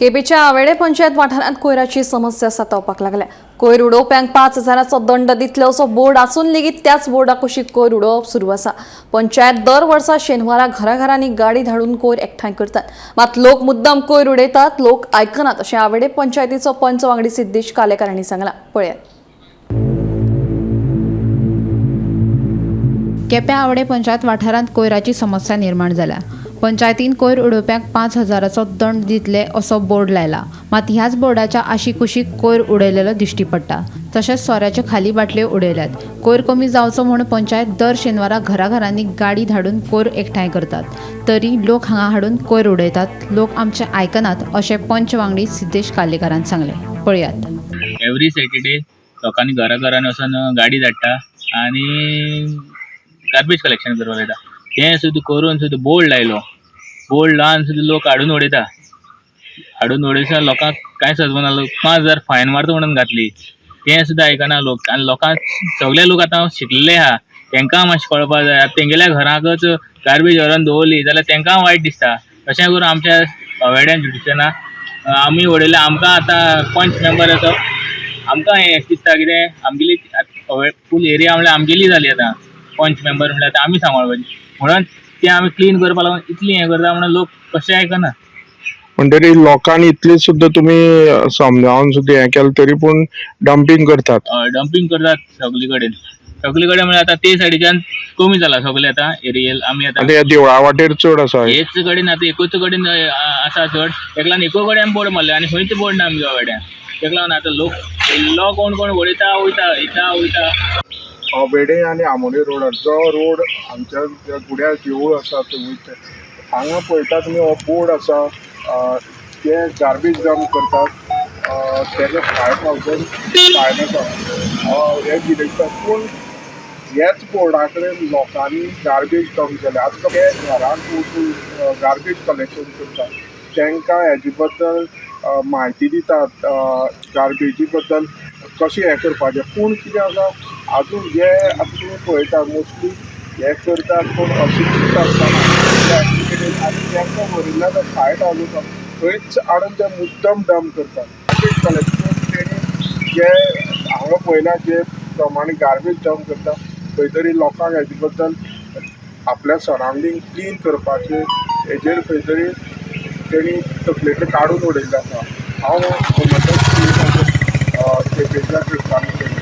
केपेच्या आवेडे पंचायत वाठारांत कोयराची समस्या सतावपाक लागल्या. कोयर उडोवप्यांक 5,000चो दंड दितले असो बोर्ड आसून लेगीत त्याच बोर्डा कुशीक कोयर उडोवप सुरू आसा. पंचायत दर वर्सा शेनवारा घराघरांनी गाडी धाडून कोयर एकठांय करतात, मात लोक मुद्दाम कोयर उडयतात, लोक आयकनात अशें आवेडे पंचायतीचो पंच वांगडी सिद्धेश कालेकर हांणी सांगलां. पळयात. केप्यां आवडे पंचायत वाठारांत कोयराची समस्या निर्माण जाल्या. पंचायतीन कोयर उडोवप्यांक 5,000चो दंड दितले असो बोर्ड लायला, मात ह्याच बोर्डाच्या आशिकुशीक कोयर उडयलेलो दिश्टी पडटा. तशेंच सोऱ्याच्यो खाली बाटल्यो उडयल्यात. कोयर कमी जावचो म्हूण पंचायत दर शेनवारा घराघरांनी गाडी धाडून कोयर एकठांय करतात, तरी लोक हांगा हाडून कोयर उडयतात. लोक आमचे आयकनात अशें पंच वांगडी सिद्धेश कालेकरान सांगलें. पळयात. एवरी सॅटर्डे लोकांनी घरा घरान वचून गाडी धाडटा आनी गार्बेज कलेक्शन करपाक लायता. तें सुद्दां करून सुद्दां बोर्ड लायलो, बोर्ड लावन सुद्दां लोक हाडून उडयता. हाडून उडयता, लोकांक कांय समजना. लोक 5,000 फायन मारता म्हणून घातली, तें सुद्दां आयकना लोक. आनी लोकांक सगळे लोक आतां शिकलेले आहा, तांकां मातशें कळपा जाय. आतां तेंगेल्या घराकच गार्बेज व्हरून दवरली जाल्यार तांकां वायट दिसता. तशें करून आमच्या वेड्यान जुडिशना आमी उडयलें. आमकां आतां पंच मेंबर आसा, आमकां हें दिसता कितें आमगेली फूल एरिया म्हणल्यार आमगेली जाली. आतां पंच मेंबर म्हणल्यार आतां आमी सांबाळपाची म्हणून तें आमी क्लीन करपा लागून इतली हें करता म्हणून लोक कशें आयकना. म्हणटरी लोकांनी इतली सुद्दां तुमी समजावन सुद्दां हें केलें तरी पूण डंपींग करतात. डंपींग करतात सगळे कडेन, सगळे कडेन. म्हणल्यार आतां ते सायडीच्यान कमी जाला सगळे आतां एरियल आमी आतां आनी ह्या देवळा वाटेर चड आसा. हेच कडेन आतां एकूच कडेन आसा चड. तेका लागून एकूच कडेन आमी बोर्ड मारले आनी खंयच बोर्ड ना आमच्या वाड्यान. तेका लागून आतां लोक इल्लो कोण कोण वळयता वयता, येता वयता. आवेडे आनी आमोणे रोडार जो रोड आमच्या ज्या गुड्यार देवूळ आसा थंय वयता, हांगा पळयता तुमी हो बोर्ड आसा. ते गार्बेज डंप करतात, तेजे 5,000 फायन आसा हे दिता. पूण ह्याच बोर्डा कडेन लोकांनी गार्बेज डंप केल्या. आतां ते घरांत वचून गार्बेज कलेक्शन करतात, तांकां हेजे बद्दल म्हायती दितात, गार्बेजी बद्दल कशें हें करपाचें. पूण कितें आसा, आजून जे आतां तुमी पळयता मोस्टली हे करतात पूण अशिक्षीत आसतना आनी तांकां व्हरिल्ले आतां 5,000 थंयच हाडून ते मुद्दम डंप करतात. गार्बेज कलेक्शन तेणी जे हांगा पळयला, जे प्रमाणे गार्बेज डंप करता, खंय तरी लोकांक हेजे बद्दल आपल्या सरावंडींग क्लीन करपाचें हेजेर खंय तरी तेणी तकलेंतलें काडून उडयल्लें आसा. हांव केपेंच्या क्रिस्तांव.